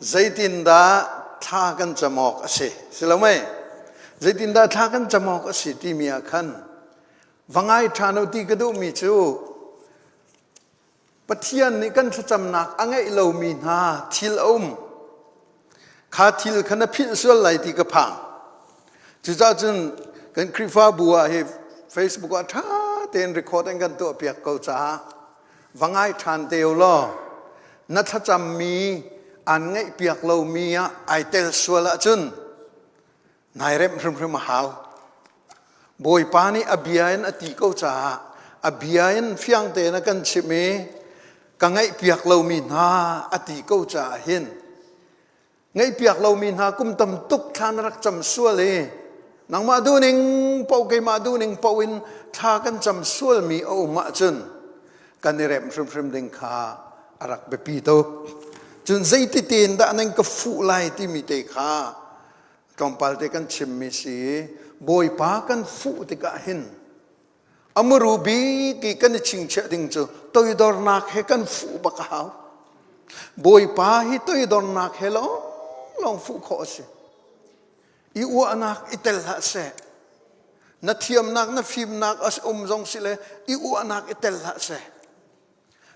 Zeitindah thla kan cam awk a si? Si lo mei? Zeitindah thla kan cam awk a si timi ah khan va ngai ṭhan u ti ka duhmi cu Pathian nih kan thlacamnak a ngeih lomi hna thil a um. Kha thil kha na philh sual lai ti ka phang. Cucaah cun kan Khrihfabu ah hi Facebook ah ṭha tein record an kan tuahpiak ko caah va ngai ṭhan te u law na thlacammi aan ngaihpiak lomi ah ai tel sual ahcun nai remh hrimhrim a hau. Bawipa nih a bia in a ti ko caah a bia in fiang tein a kan chimh i ka ngaihpiak lomi hna a ti ko caah hin Ngaihpiak lomi hna kum tam tuk thla na rak cam sual i nangmah duhning paoh keimah duhning paoh in thla kan cam sualmi a um ahcun kan i remh hrimhrim ding kha a rak biapi tuk. Cun zeiti tein dah nan ka fuh lai timi te kha tlawmpal te kan chimmi si i Bawipa kan fuh tikah hin A muru bik i kan i chingchiah ding cu toidornak he kan fuh bak a hau. Bawipa hi toidornak he lawnglawng fuh khawh a si. I uahnak i tel hlah seh. Na thiamnak, na fimnak a um zong si le i uahnak i tel hlah seh.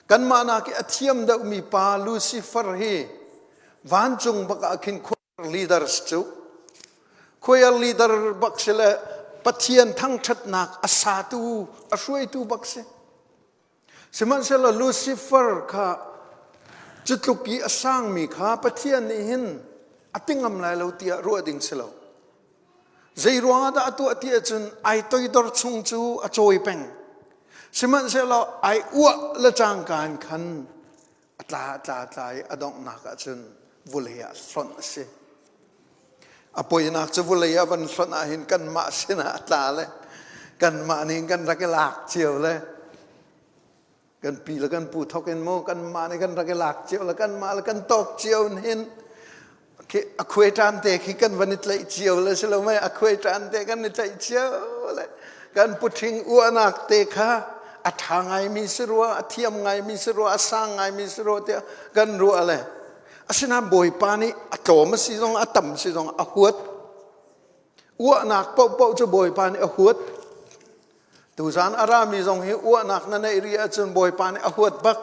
Kanmah nak i a thiam deuhmi pa Lucifer hi vancung bak ah khin leaders cu choir leader bak si le Pathian thangṭhatnak a satu a hruaitu bak si sihmanhsehlaw Lucifer kha cutluk i a sangmi kha Pathian nih hin a ti ngam lai lo tiah ruah ding si lo zei ruangah dah a tuah ti ahcun ai toidor chung cu a cawi peng sihmanhsehlaw ai uah le cangka in khan a tla a tla a tla i a donghnak ahcun vulei ah hlonh a si. A poinak cu vulei ah van hlonh ahhin kanmah sinah a tla le kanmah nih kan rak i lak cio le kan pi le kan pu thok in mu kanmah nih kan rak i lak cio le kanmah le kan tawk cio hin khi a khuai ṭan te khi kan van i tlaih cio le si lo mei a khuai ṭan te kan i tlaih cio le kan puṭhing uahnak te kha a ṭha ngaimi si rua a thiam ngaimi si rua a sang ngaimi si rua tiah kan ruah le asinain Bawipa nih a tlawm a si zong a tam si zong a huat uahnak paohpaoh cu Bawipa nih a huat tuzaan a rami zong hi uahnak na neih rih ahcun Bawipa nih a huat bak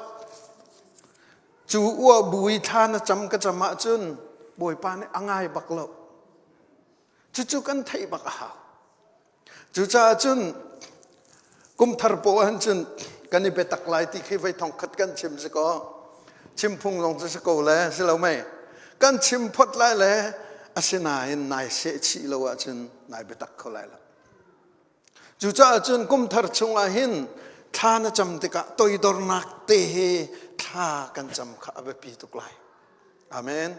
Cu uah bu i thla na cam ka cam ahcun Bawipa nih a ngai bak lo. Cucu kan theih bak a hau. Cucaah cun kum thar poah han cun kan i biatak lai ti khi voi thong khat kan chim si ko. Chim phung zong cu si ko le si lo mei. Kan chim phot lai le asinain nai seh chih lo ahcun nai biatak kho lai lo. Cucaah cun kum thar chungah hin thla na cam tikah toidornak te he thla kan cam kha a biapi tuk lai. Amen.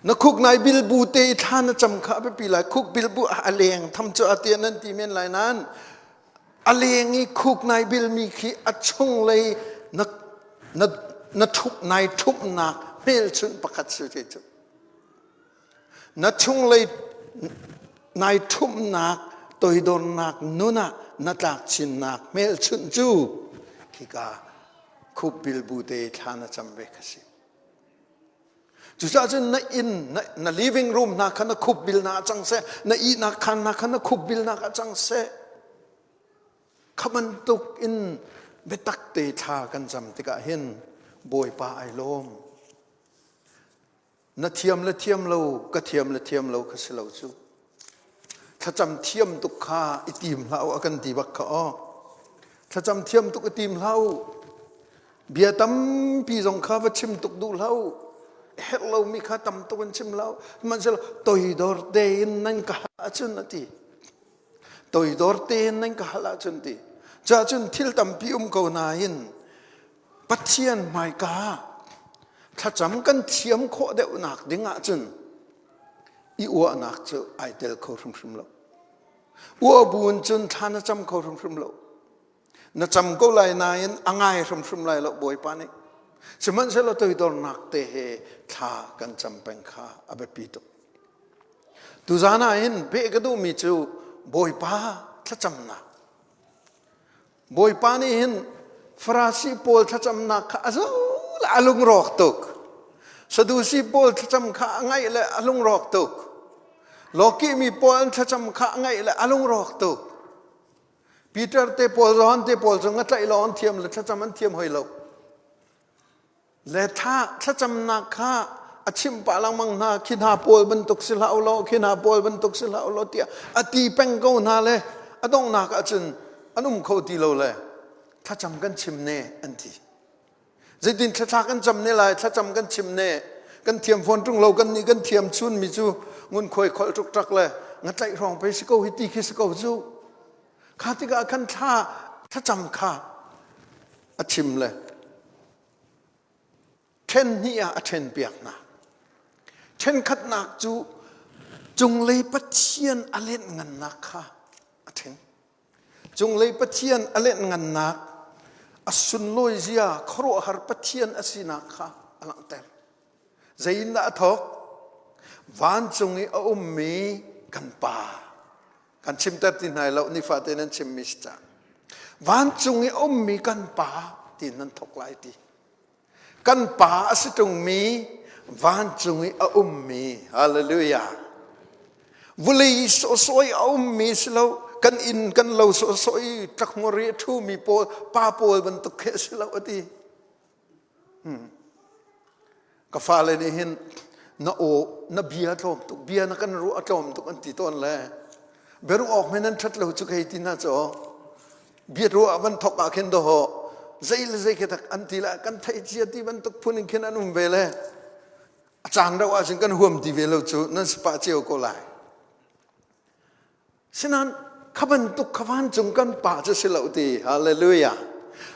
Na khuk nai bilbu te i thla na cam kha a biapi lai. Khuk bilbu a leng tham cu a tian nan ti men lai nain a leng i khuk nai bilmi khi a chunglei na na na ṭhup nai ṭhupnak hmelchunh pakhat si te cu. Na chunglei nai ṭhumhnak toidornak nun ah na tlak chinnak hmelchunh cu khika khup bilbu te thla na cam ve kha si. Cucaah cun na inn, na, na living room hna kha na khup bilnak ah cang seh, na ihnak khaan hna kha na khup bilnak ah cang seh. Kha bantuk in biatak te thla kan cam tikah hin Bawipa ai lawm. Na thiam le thiam lo, ka thiam le thiam lo kha si lo cu. Thlacam thiam tuk kha i tim hlah u a kan ti bak kha aw. Thlacam thiam tuk i tim hlah u. Bia tampi zong kha va chim tuk duh hlah u. Herh lomi kha tam tuk in chim hlah u. Sihmanhsehlaw toidor tein nan ka hal ahcun a ti. Toidor tein nan ka hal ahcun ti. Cuahcun thil tampi um ko nain Pathian hmaika ah thlacam kan thiam khawh deuhnak ding ahcun i uahnak cu ai tel kho hrimhrim lo. Uah bu in cun thla na cam kho hrimhrim lo. Na cam ko lai nain a ngai hrimhrim lai lo Bawipa nih. Sihmanhsehlaw toidornak te he thla kan cam peng kha a biapi tuk. Tuzaan ah hin beh ka duhmi cu Bawipa thlacamnak Bawipa nih hin Farasi pawl thlacamnak kha a zo le a lungrawk tuk. Sadusi pawl thlacam kha a ngaih le a lungrawk tuk. Lawkih mi pawl an thlacam kha a ngaih le a lungrawk tuk. Peter te pawl Johan te pawl cu ngatlaih lawng an thiam le thlacam an thiam hoi lo. Le thla thlacamnak kha a chimh pah lengmang hna khi hna pawl bantuk si hlah ulaw khi hna pawl bantuk si hlah ulaw tiah a ti peng ko hna le a donghnak ahcun an um kho ti lo le thlacam kan chim ne an ti. Zeitin thlathla kan cam ne lai thlacam kan chim ne kan thiam fawn ṭung lo kan nih kan thiam chun mi cu ngunkhuai kholh ṭukṭak le ngatlaih hrawng pei si ko hi ti khi si ko cu kha tikah khan thla thlacam kha a chim le ṭhen hnih ah a ṭhen piak hna ṭhenkhatnak cu cunglei Pathian a lenh ngannak kha a ṭhen Cunglei Pathian a lenhngannak, a sunlawi zia, khuaruahhar Pathian a sinak kha a langhter. Zei in dah a thawk? Vancung i a ummi kan Pa. Kan chimter ti hna lo, nifate nan chimmi si cang. Vancung i a ummi kan Pa ti nan thawk lai ti. Kan Pa a si ṭungmi vancung i a ummi hallelujah vulei sawhsawh i a ummi si lo kan inn kan lo sawhsawh i ṭakhmur i a ṭhumi pawl pa pawl bantuk khi a si lo a ti hmm. Ka fale nih hin na aw na bia tlawm tuk bia na kan ruah a tlawm tuk an ti tawn le biaruah awk men an ṭhat lo cu kei ti hna cu bia ruah van thok ah khin dawh zei le zei khi tak an ti la kan theih cia ti bantuk phun in khin an um ve le a caan rauh ahcun kan huam ti ve lo cu nan si pah cio ko lai Sinain kha bantuk kha vancung kan Pa cu si lo ti. Hallelujah.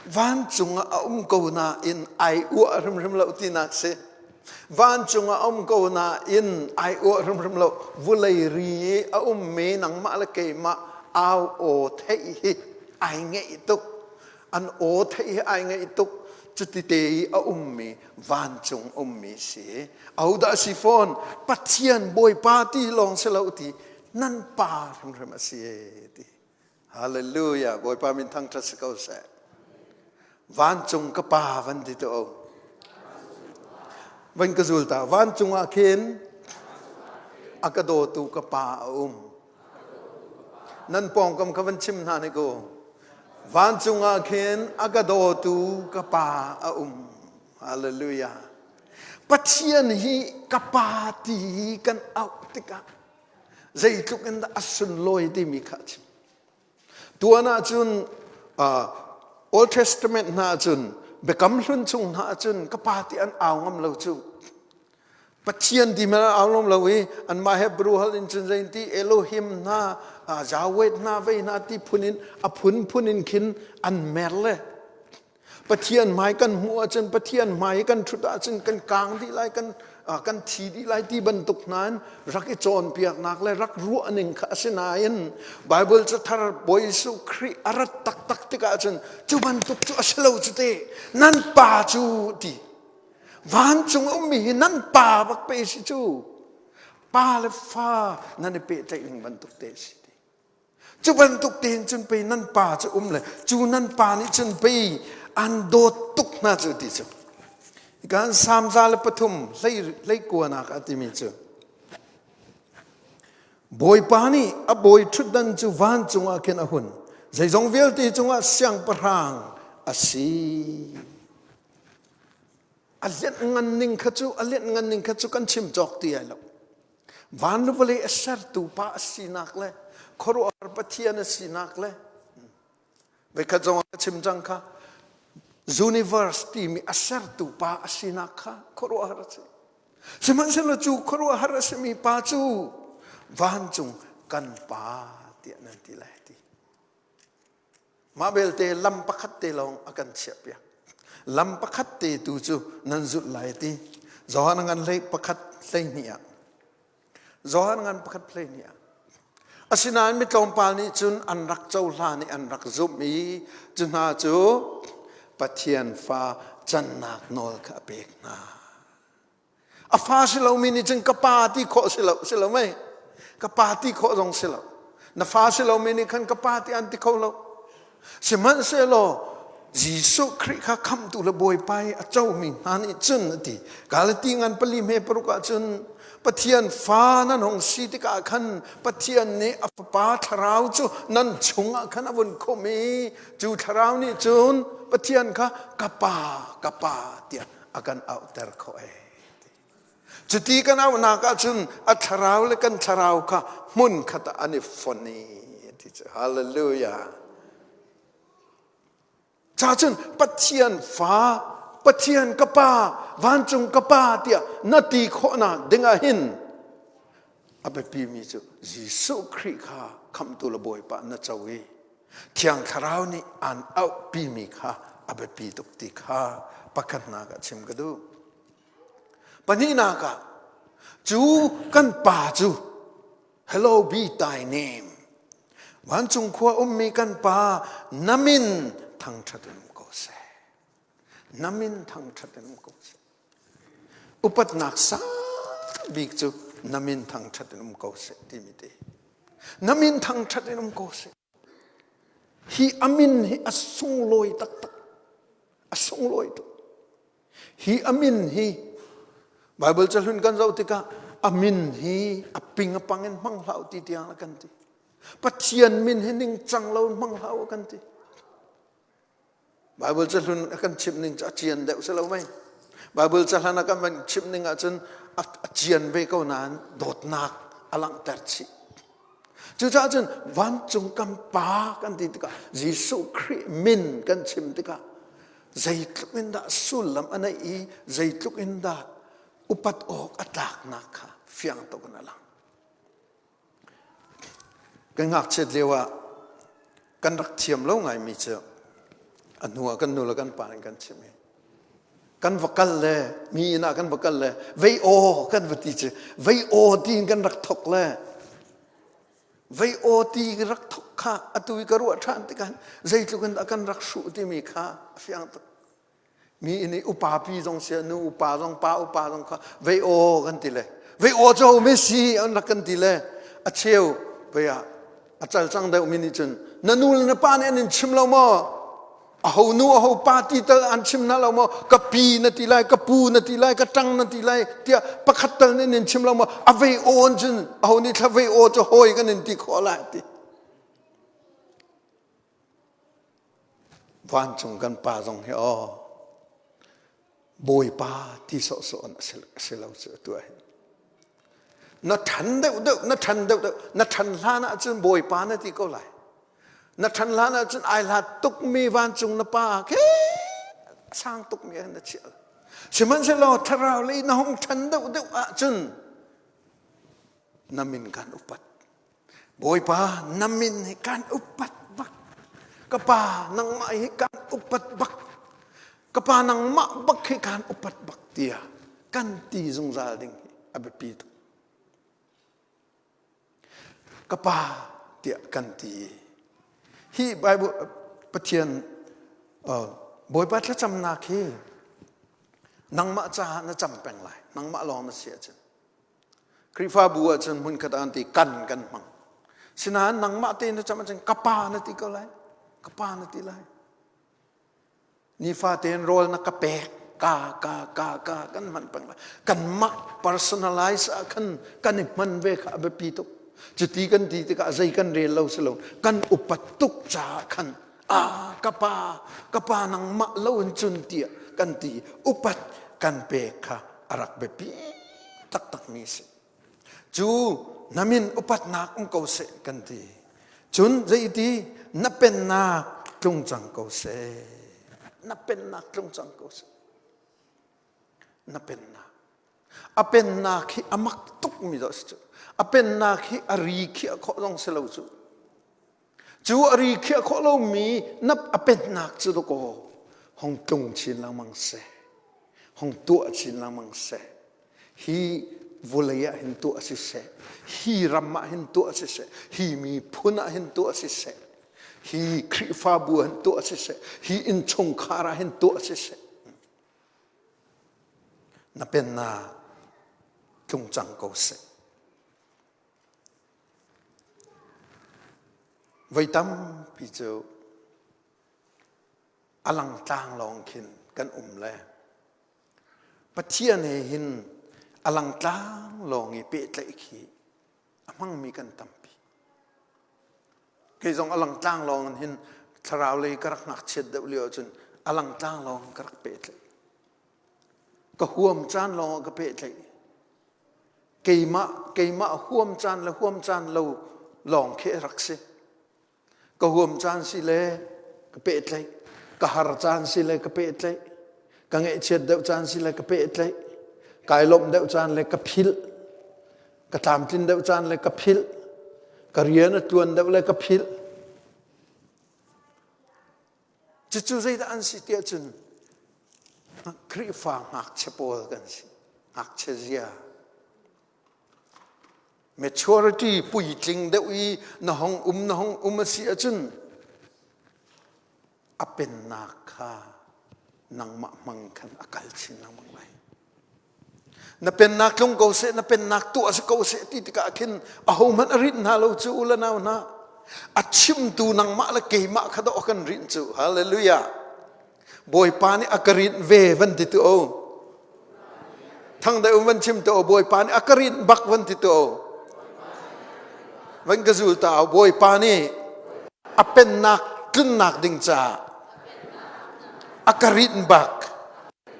Vancung ah a um ko nain ai uah hrimhrim lo tinak si. Vancung ah a um ko nain ai uah hrimhrim lo. Vulei ri i a ummi nangmah le keimah au aw theih hi ai ngeih tuk. An aw theih hi ai ngeih tuk. Cuti te i a ummi vancung ummi si. Ahodah si fawn? Pathian Bawipa ti lawng si lo ti. Nan pa hrimhrim a si ti. Hallelujah. Bawipa min thangṭhat si ko seh. Vancung ka pa van ti tu. Van ka zul ta. Vancung ah khin a ka dawtu ka pa a um. Nan pawngkam kha van chim hna ne ko. Vancung ah khin a ka dawtu ka pa a um. Hallelujah. Pathian hi ka pa ti kan auh tikah zeitluk in dah a sunlawi timi kha a chim. Tuan ahcun uh, Old Testament hna ahcun Biakam Hlun chung hna ahcun ka pa ti an au ngam lo cu. Pathian ti man au ngam lo i anmah Hebrew hal in cun zein ti Elohim hna Yahweh hna vei hna ti phun in a phunphun in khin an mer le Pathian hmai kan hmuh ahcun Pathian hmai i kan ṭhut ahcun kan kaang dih lai kan kan thi dih lai ti bantuk hna in rak i cawnpiaknak le rak ruahning kha a si nain Bible cathar Bawi Jesuh Khrih a rat taktak tikah cun cu bantuk cu a si lo cu te nan pa cu ti vancung a ummi hi nan pa bak pe si cu pa le fa nan i pehtlaih ning bantuk te a si ti Cu bantuk tein cun pei nan pa cu um le cu nan pa nih cun pei an dawt tuk hna cu ti cu. Kan Salm 103 hlei kuanak a timi cu Bawipa nih a bawi ṭhutdan cu vancung ah khin a hun. Zeizong vialte cungah siangpahrang a si. A lianh ngan ning kha cu a lianh ngan ning kha cu kan chim cawk ti ai lo. Van le vawlei a sertu pa a sinak le khuaruahhar Pathian a sinak le voikhat zong ah ka chim cang kha universe timi a sertu pa a sinak kha khuaruahhar a si. Sihmanhsehlaw cu khuaruahhar a simi pa cu vancung kan pa tiah nan ti lai ti. Mah belte lam pakhat te lawng a kan chiahpiak. Lam pakhat te tu cu nan zulh lai ti. Johan ngan hlei pakhat 12 ah. Johan ngan pakhat 12 ah. Asinain mi tlawmpal nih cun an rak cohlan i an rak zumh i cu hna cu Pathian fa cannak nawl kha a pek hna. A fa si lomi nih cun ka pa ti khawh si lo si lo mei ka pa ti khawh zong si lo na fa si lomi nih khan ka pa ti an ti kho lo sihmanhsehlaw. Jesuh Khrih kha khamhtu le Bawipa i a comi hna nih cun a ti. Galati ngan pali hme paruk ah cun Pathian fa nan hung si tikah khan Pathian nih a Fapa Thlarau cu nan chungah khan a vun khumh i cu Thlarau nih cun Pathian kha ka Pa, ka Pa tiah a kan auhter khawh ee. Cuti kan auhnak ahcun a thlarau le kan thlarau kha hmun khat ah an i fon i ti cu hallelujah. Ca cun Pathian fa, Pathian ka pa, vancung ka pa tiah na ti khawhnak ding ah hin a biapimi cu Jesuh Khrih kha khamhtu le Bawipa na co i Thiang Thlarau nih aan auhpimi kha a biapi tuk ti kha pakhatnak ah chim ka duh. Pahnihnak ah cu kan pa cu Hello be thy name. Vancung khua ummi kan pa na min thangṭhat in um ko seh. Na min thangṭhat in um ko seh. Upatnak sang bik cu na min thangṭhat in um ko seh timi te. Na min thangṭhat in um ko seh. Hi a min hi a sunglawi taktak. A sunglawi tuk. Hi a min hi Bible cahlun kan zoh tikah a min hi a ping a pang in hmang hlah u ti tiang a kan ti. Pathian min hi ningcang lo in hmang hlah u a kan ti. Bible cahlun a kan chimh ning cu a cian deuh si lo mei. Bible cahlan a kan van chimh ning ahcun a cian ve ko nain dawtnak a langhter chih. Cucaah cun vancung kan Pa kan ti tikah Jesuh Khrih min kan chim tikah zeitluk in dah sullam a neih i zeitluk in dah upat awk a tlaknak kha fiang tuk in a lang. Kan ngakchiat lio ah kan rak thiam lo ngaimi cu a hnu ah kan nu le kan pa in kan chim i kan va kal le mi inn ah kan va kal le vei aw kan va ti cu vei aw tiin kan rak thok le vei aw ti rak thok kha atu i ka ruah ṭhan tikah zeitluk in dah kan rak hruh timi kha a fiang tuk mi inn i upa pi zong si nu upa zong pa upa zong kha vei aw kan ti le vei aw cu ho si an rak kan ti le a cheu vei ah a calcang deuh mi nih cun na nu le na pa nih an in chim lo maw aho nu aho pa ti tal an chim hna lo maw ka pi na ti lai ka pu na ti lai ka ṭang na ti lai tiah pakhat tal nih nin chim lo maw a vei awn cun aho nih thla vei aw cu hawi kan in ti khawh lai ti vancung kan pa zong hi aw Bawipa ti sawhsawh in a si lo cu atu ah hin. Na ṭhan deuhdeuh, na ṭhan deuhdeuh, na ṭhan hlan ahcun Bawipa na ti ko lai. Na ṭhan hlan ahcun ai hlat tukmi vancung na pa khi sang tukmi ah na chiah. Sihmanhsehlaw thlarau lei na hung ṭhan deuhdeuh ahcun na min kan upat. Bawipa na min hi kan upat bak. Ka pa nangmah hi kan upat bak. Ka pa nangmah bak hi kan upat bak tiah kan ti zungzal ding hi a biapi tuk. Ka pa tiah kan ti. Hi Bible Pathian uh, Bawipa thlacamnak hi nangmah caah na cam peng lai. Nangmah lawng na si ahcun. Khrihfabu ahcun hmunkhat ah an ti kan kan hmang. Sinain nangmah tein na cam ahcun ka pa na ti ko lai. Ka pa na ti lai. Nifa tein rawl na ka pek ka ka ka ka kan hman peng lai. Kanmah personalize ah khan kan i hman ve kha a biapi tuk. Cuti kan ti tikah zei kan rel lo si lo. Kan upat tuk caah khan ah ka pa ka pa nangmah lo in cun tiah kan ti upat kan pek kha a rak biapi taktakmi a si. Cu na min upatnak um ko seh kan ti. Cun zeiti na pennak tlung cang ko seh. Na pennak tlung cang ko seh. Na pennak. A pennak hi a mak tukmi dawh si cu. A pennak hi a ri khiah khawh zong si lo cu. Cu a ri khiah khawh lomi na a pennak cu dawkaw hong tlung chin lengmang seh. Hong tuah chin lengmang seh. Hi vawlei ah hin tuah siseh, hi ram ah hin tuah siseh, hi miphun ah hin tuah siseh, hi Khrihfabu ah hin tuah siseh, hi innchungkhar ah hin tuah siseh. Na pennak tlung cang ko seh. Voi tampi cu A langtlang lawng khin kan um le Pathian he hin a langtlang lawng i pehtlaih khi a hmangmi kan tampi. Kei zong a langtlang lawng in hin thlarau lei ka rak ngakchiat deuh lio ahcun a langtlang lawng in ka rak pehtlaih. Ka huam caan lawng ah ka pehtlaih. Keimah keimah huam caan le huam caan lo lawng khi a rak si. Ka huam caan si le ka pehtlaih. Ka har caan si le ka pehtlaih. Ka ngaihchiat deuh caan si le ka pehtlaih. Kai lawmh deuh caan le ka philh. Ka tlamtlin deuh caan le ka philh. Ka rian a ṭuan deuh le ka philh. Cucu zeidah an si tiah cun Khrihfa ngakchia pawl kan si. Ngakchia zia. Maturity puitling deuh i na hong um na hong um a si ahcun a pennak kha nangmah hmang khan a kal chin lengmang lai. Na pennak tlung ko seh, na pennak tuah si ko seh ti tikah khin ahohmanh a rinh hna lo cu u le nau hna. A chimtu nangmah le keimah kha dawh kan rinh cu. Hallelujah. Bawipa nih a ka rinh ve van ti tu o. Thang deuh van chim tu o. Bawipa nih a ka rinh bak van ti tu o. Van ka zul ta o. Bawipa nih a pennak tlunnak ding caah a ka rinh bak.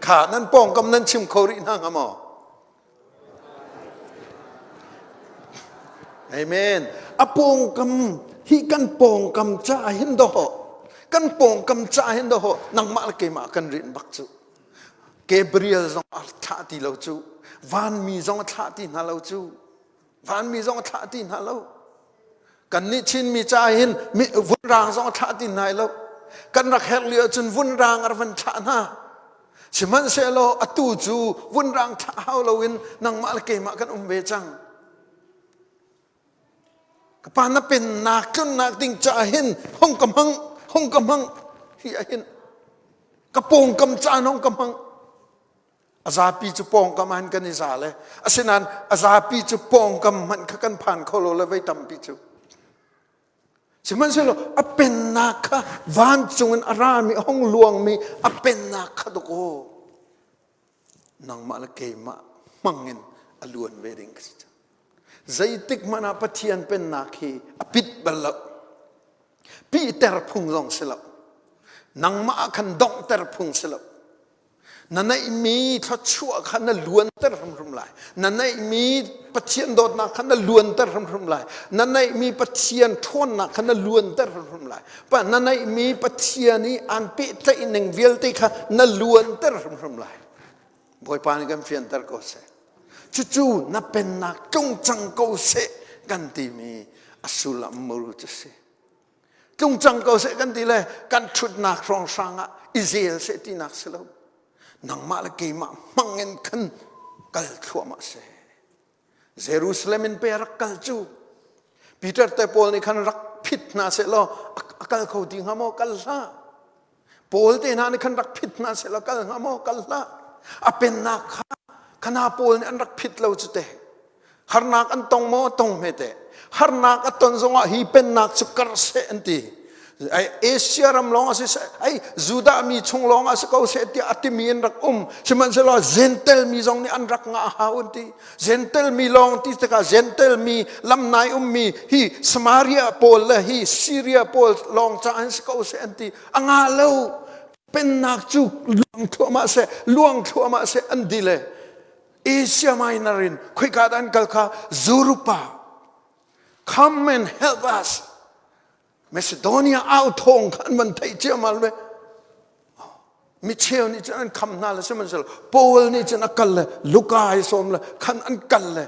Kha nan pawngkam nan chim kho rih hna hnga maw? Amen. A pawngkam hi kan pawngkam ca hin dawh kan pawngkam ca hin dawh nangmah le keimah kan rinh bak cu. Gabriel zong a thlah ti lo cu. Vanmi zong a thlah ti hna lo cu. Vanmi zong a thlah ti hna lo. Kannih Chinmi ca hin vunrang zong a thlah ti hna lo. Kan rak herh lio ahcun vunrang a van thlah hna. Sihmanhsehlaw atu cu vunrang thlah hau loin nangmah le keimah kan um ve cang. Ka pa na pennak tlunnak ding caah hin hong ka hmang, hong ka hmang hi ah hin ka pawngkam caan hong ka hmang. A zapi cu pawngkam ah hin kan i za le asinain a zapi cu pawngkam hmanh kha kan phan kho lo le vei tampi cu. Sihmanhsehlaw a pennak kha vancung in a rami a hung luangmi a pennak kha dawk aw nangmah le keimah hmang in a luan ve ding ka si cang. Zeitik hmanh ah Pathian pennak hi a pit bal lo. Pihter phung zong si lo. Nangmah ah khan donghter phung si lo. Na neihmi thluachuah kha na luanter hrimhrim lai. Na neihmi Pathian dawtnak kha na luanter hrimhrim lai. Na neihmi Pathian ṭhawnnak kha na luanter hrimhrim lai. Pa na neihmi Pathian i aan pehtlaih ning vialte kha na luanter hrimhrim lai. Bawipa nih kan fianter ko seh. Cucu na pennak tlung cang ko seh kan timi a sullam muru cu si. Tlung cang ko seh kan ti le kan ṭhutnak hrawnghrang ah i zel seh tinak si lo. Nangmah le keimah hmang in khan kal thluahmah seh. Jerusalem in pe rak kal cu. Peter te pawl nih khan rak phit hna seh law a kal kho ti hnga maw? Kal hlah. Paul te hna nih khan rak phit hna seh law kal hnga maw? Kal hlah. A pennak kha khana Paul nih an rak phit lo cu te. Harnak an tong maw? Tong hme te. Harnak a ton zongah hi pennak cu kar seh an ti. Ai Asia ram lawng a si ai Judah mi chung lawng a si ko seh tiah a timi an rak um. Sihmanhsehlaw Gentel mi zong nih an rak ngah hau an ti. Gentel mi lawng ti tikah Gentel mi lamnai ummi hi Samaria pawl le hi Syria pawl lawng ca an si ko seh an ti. A ngah lo. Pennak cu luang thluahmah seh, luang thluahmah seh an ti le Asia Minor in khoika dah an kal kha Zurupa come and help us Macedonia au thawng kha an van theih ciamal ve micheu nih cun an kham hna le sihmanhsehlaw Paul nih cun a kal le Luka ai sawm le khan an kal le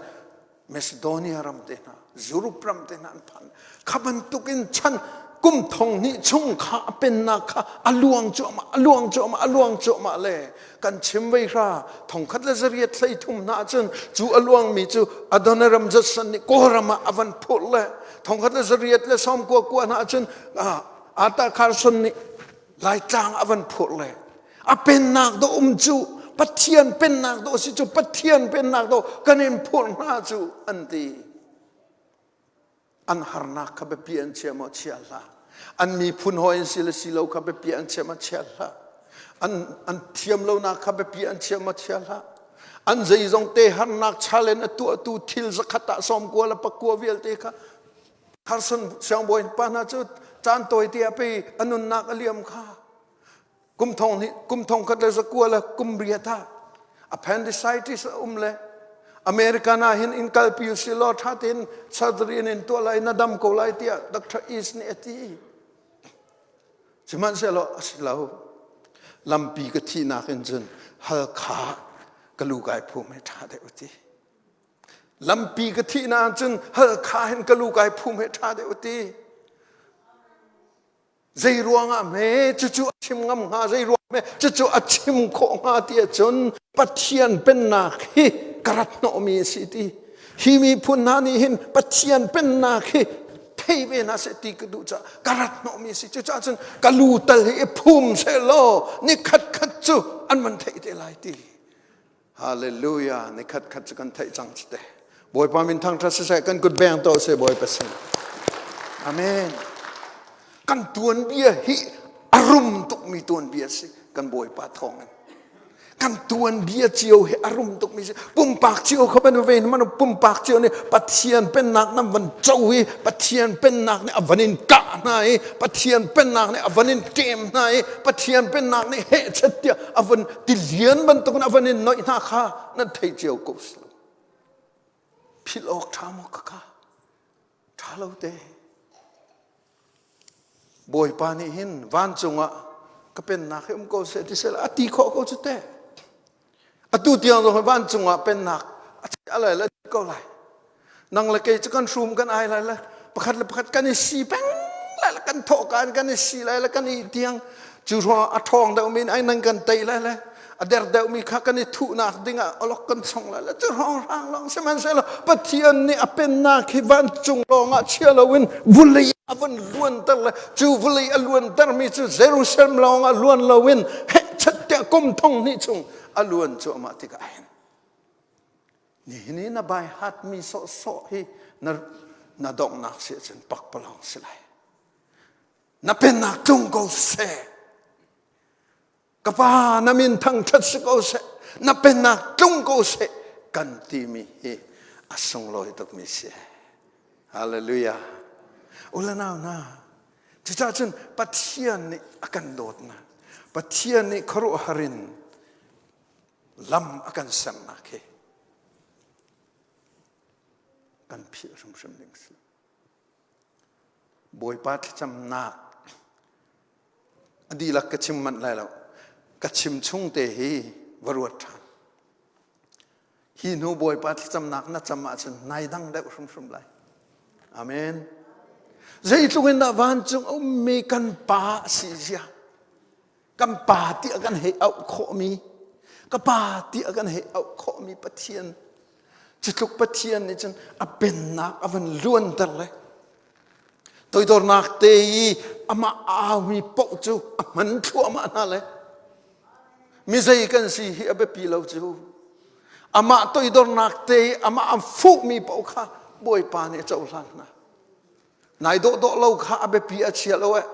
Macedonia ram te hna Europe ram te hna an phan kha bantuk in chan kum thong hnih chung kha a pennak kha a luang cuahmah a luang cuahmah a luang cuahmah le kan chim vei hra thongkhat le zariat hlei thum hna cun cu a luangmi cu Adoniram Judson nih Kawlram ah a van phurh le thongkhat le zariat le sawm kua kua hna cun Arthur Carson nih Laitlang a van phurh le a pennak do um cu Pathian pennak do si cu Pathian pennak do kan in phurh hna cu an ti an harnak kha biapi an chia maw chia hlah. An miphun hawi an si le si lo kha biapi an chia ma chia hlah. An, an thiam lonak kha biapi an chia ma chia hlah. An zeizong te harnak challenge a tuahtu thil zakhat ah sawmkua le pakua vialte kha Carson siangbawi pa hna cu caan tawi te ah pei a nunnak a liam kha. Kum thong hnih kum thong khat le zakua le kum riat ah appendicitis a um le American ah hin in kalpi si law tha tein surgery in in tuah lai na dam ko lai tiah Dr. East nih a ti. Sihmanhsehlaw a si lo. Lampi ka thihnak in cun Halkha ka lu kai phum he ṭha deuh a ti. Lampi ka thihnak cun Halkha hin ka lu kai phum he ṭha deuh a ti. Zei ruangah hme cucu a chim ngam hnga zei ruang hme cucu a chim khawh hnga ti ahcun Pathian pennak hi ka rat hnawhmi a si ti. Hi miphun hna nih hin Pathian pennak hi thei ve hna seh ti ka duh caah ka rat hnawhmi a si. Cucaah cun ka lu tal hi i phum seh law ni khat khat cu an van theih te lai ti. Hallelujah. Ni khat khat cu kan theih cang cu te. Bawipa min thangṭhat siseh kan kut beng to seh Bawipa sin. Amen. Kan tuanbia hi a rum tukmi tuanbia si kan Bawipa thawngin. Kan tuanbia cio hi a rum tukmi si. Pumpak cio kha ban ve man pumpak cio nih Pathian pennak nan van co i Pathian pennak nih a van in kah hna i Pathian pennak nih a van in ṭem hna i Pathian pennak nih hehchet tiah a van tilian bantukin a van in noih hna kha nan thei cio ko si lo philh awk ṭha maw ka ka ṭha lo te Bawipa nih hin vancung ah ka pennak hi um ko seh ti seh a ti khawh ko cu te atu tiang zong vancung ah pennak a chiah lai le ko lai Nang le kei cu kan hrum kan ai lai le pakhat le pakhat kan i si peng lai le kan thawh kan kan i si lai le kan i tiang cu ruang a ṭhawng deuhmi in ai nang kan tei lai le a der deuhmi kha kan i thuhnak dingah olok kan song lai le cu hrawng hrang lawng sihmanhsehlaw Pathian nih a pennak hi vancung lawngah chia loin vulei a vun luanter le cu vulei a luantermi cu Jerusalem lawngah luan loin hehchat tiah kum thong hnih chung a luan cuahmah tikah hin Nihin i na baihatmi sawhsawh hi na, na donghnak si ahcun pakpalawng si lai. Na pennak tlung ko seh. Ka pa na min thangṭhat si ko seh. Na pennak tlung ko seh kan timi hi a sunglawi tukmi si. Hallelujah. Ulanau na, cucaah cun Pathian nih a kan dawtnak, Pathian nih khuaruahhar in lam a kan sernak hi kan philh hrimhrim ding si. Bawipa thlacamnak a dihlak ka chim manh lai lo. Ka chim chung te hi va ruat ṭhan. Hi hnu Bawipa thlacamnak na cam ahcun nai dang deuh hrimhrim lai. Amen. Zeitluk in dah vancung a ummi kan pa a si zia. Kan pa tiah kan hei auh khawhmi ka pa tiah kan hei auh khawhmi Pathian cutluk Pathian nih cun a pennak a van luanter le toidornak te i amah aumi paoh cu a hman thluahmah hna le mi zei kan si hi a biapi lo cu amah toidornak te i amah a fuhmi paoh kha Bawipa nih a cohlan hna Nai dawhdawh lo kha a biapi a chia lo eh.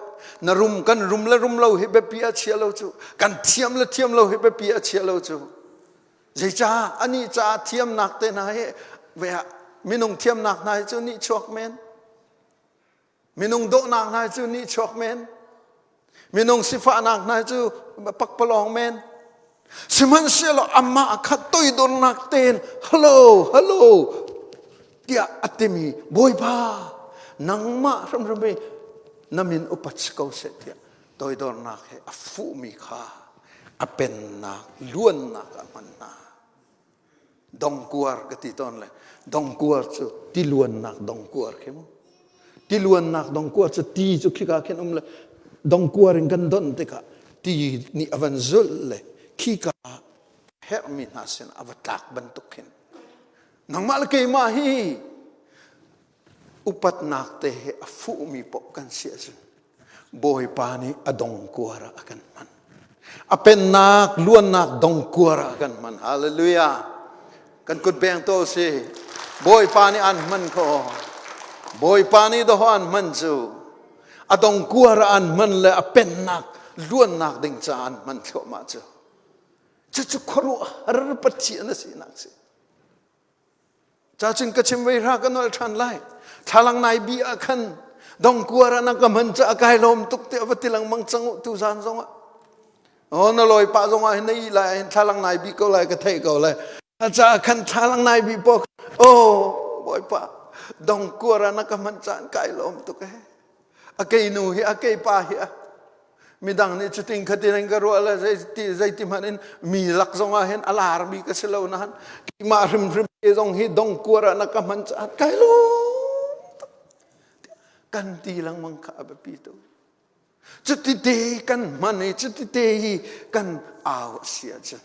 Na rum kan rum le rum lo hi biapi a chia lo cu. Kan thiam le thiam lo hi biapi a chia lo cu. Zeicah anih caah thiamnak te hna hi ve minung thiamnak hna hi cu nih chuak men. Minung dawhnak hna hi cu nih chuak men. Minung sifahnak hna cu pakpalawng men. Sihmanhsehlaw amah kha toidornak tein hello hello tiah a timi Bawipa nangmah hrimhrim hi na min upat si ko seh tiah toidornak he a fuhmi kha a pennak luannak ah hman hna. Dongkuar ka ti tawn le dongkuar cu tiluannak dongkuar khi mu. Tiluannak dongkuar cu ti cu khika khin um le dongkuar in kan donh tikah ti nih a van zulh le khika herhmi hna sin a va tlak bantuk khin nangmah le keimah hi upatnak te he a fuhmi paoh kan si ahcun Bawipa nih a dongkuar ah a kan hman. A pennak luannak dongkuar ah a kan hman. Hallelujah. Kan kut beng to si. Bawipa nih an hman ko. Bawipa nih doh an hman cu. A dongkuar ah an hman le a pennak luannak ding caah an hman thluahmah cu. Cucu khuaruahhar Pathian a sinak si. Cacun ka chim vei hra ka nolh ṭhan lai. Thlalang nai bi ah khan dongkuar ah na ka hman caah kai lawm tuk tiah va ti lengmang cang u tu zan zongah. Oh, na lawi pah zongah hin na ih lai hin thlalang nai bi ko lai ka theih ko lai. A caah khan thlalang nai bi pok. Oh, bawipa, dongkuar ah na ka hman caan kai lawm tuk eh. A kei nu hi a kei pa hi a midang nih cutin khatin an ka ruah le zeiti zeiti hmanh in mi lak zong ah hin a larmi ka si lo nain keimah hrimhrim te zong hi dongkuar ah na ka hman caah kai lawm tuk kan ti lengmang kha a biapi tuk. Cuti te kan hman i cuti te hi kan au a si ahcun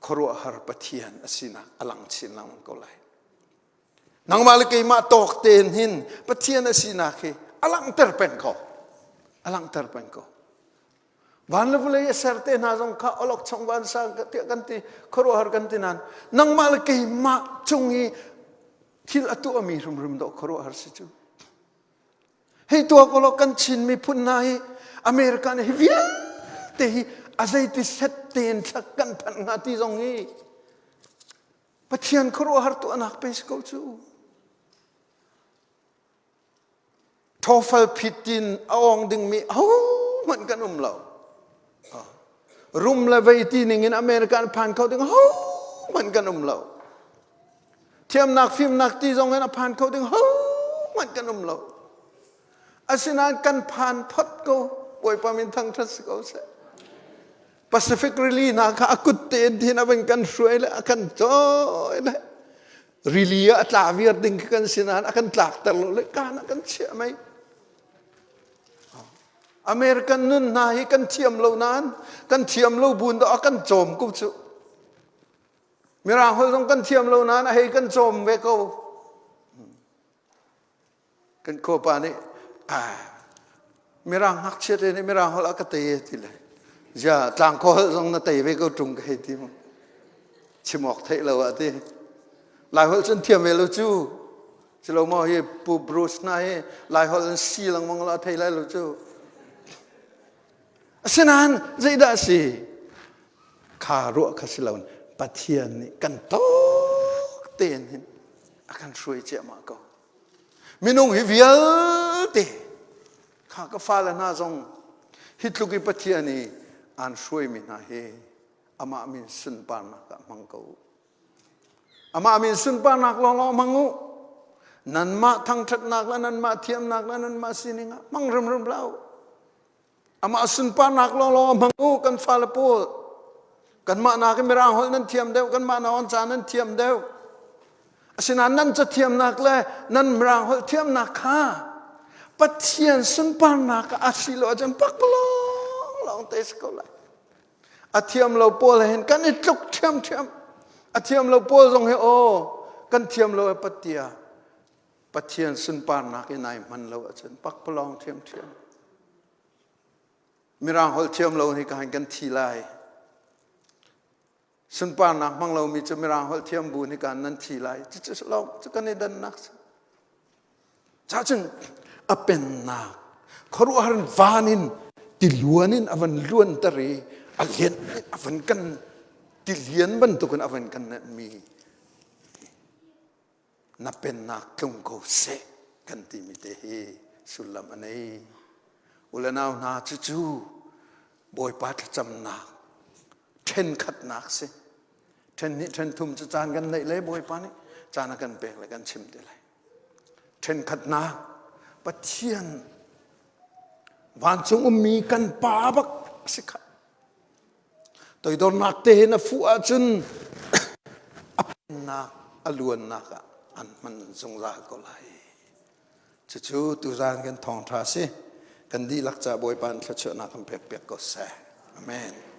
khuaruahhar Pathian a sinak a lang chin lengmang ko lai. Nangmah le keimah tawk tein hin Pathian a sinak hi a langhter peng ko. A langhter peng ko. Van le vawlei a ser te hna zong kha awlokchong vansang tiah kan ti khuaruahhar kan ti nain nangmah le keimah cung i thil a tuahmi hrimhrim dawh khuaruahhar si cu. Hei tuak ulaw kan Chin miphun hna hi America nih hi vialte hi a zeiti set tein thla kan phanh hnga ti zong hi Pathian khuaruahhar tuahnak pe si ko cu. Thawfal phit tin a awng dingmi ahohmanh kan um lo. Rum le vei ti ning in America an phan kho ding ahohmanh kan um lo. Thiamnak fimnak ti zong in a phan kho ding hohmanh kan um lo. Asinain kan phan phot ko. Bawipa min thangṭhat si ko seh. Pacific Rili hna kha a kut tein thin a van kan hruai le a kan cawi le rili ah a tla viar ding khi kan si nain a kan tlakter lo le kaan a kan chiah mei. American nun hna hi kan thiam lo nain kan thiam lo buin dah a kan cawm ko cu. Mirang holh zong kan thiam lo nain a hei kan cawm ve ko. Kan khuapa nih Mirang ngakchia te nih Mirang holh a ka tei ti le zia tlangkhaw holh zong na tei ve ko ṭung ka hei ti mu. Chim awk theih lo ah ti. Lai holh cun thiam ve lo cu. Cilo maw hi Pu Bruce na hi Lai holh in si lengmang lo a thei lai lo cu. Asinain zeidah a si? Kha ruah kha si loin Pathian nih kan tawk tein hin a kan hruai ciahmah ko. Minung hi vialte kha ka fale hna zong hi tluk i Pathian i aan hruaimi hna hi amah min sunparnak ah hmang ko u. Amah min sunparnak lawnglawng hmang u. Nanmah thangṭhatnak le nanmah thiamnak le nanmah sining ah hmang hrimhrim hlah u. Amah sunparnak lawnglawng hmang u kan fale pawl. Kanmah nakin Mirang holh nan thiam deuh, kanmah nakin ca nan thiam deuh. Asinain nan cathiamnak le nan Mirang holh thiamnak kha Pathian sunparnak ah a si lo ahcun pakpalawng lawng te si ko lai. A thiam lo pawl he hin kan i tluk ṭhiamṭhiam. A thiam lo pawl zong hi aw kan thiam lo e patia Pathian sunparnak in ai hman lo ahcun pakpalawng ṭhiamṭhiam. Mirang holh thiam lo hi ka kan thi lai. Sunparnak hmang lomi cu Mirang holh thiam bu nih kan nan thi lai. Cucu lo cu kan i dannak si. Cacun a pennak khuaruahhar in van in tiluan in a van luanter i a lian a van kan tilian bantukin a van kan nenhmi na pennak tlung ko seh kan timi te hi sullam a nei. U le nau hna cucu Bawipa thlacamnak ṭhenkhatnak si. Ṭhen hnih ṭhen thum cu caan kan neih le Bawipa nih caan a kan pek le kan chim te lai. Ṭhenkhatnak Pathian vancung ummi kan pa bak a si kha. Toidornak te hin a fuh ahcun a pennak a luannak ah an hman zungzal ko lai. Cucu tuzan kan thawngṭha si. Kan dihlak ca Bawipa in thluachuahnak kan pek piak ko seh. Amen.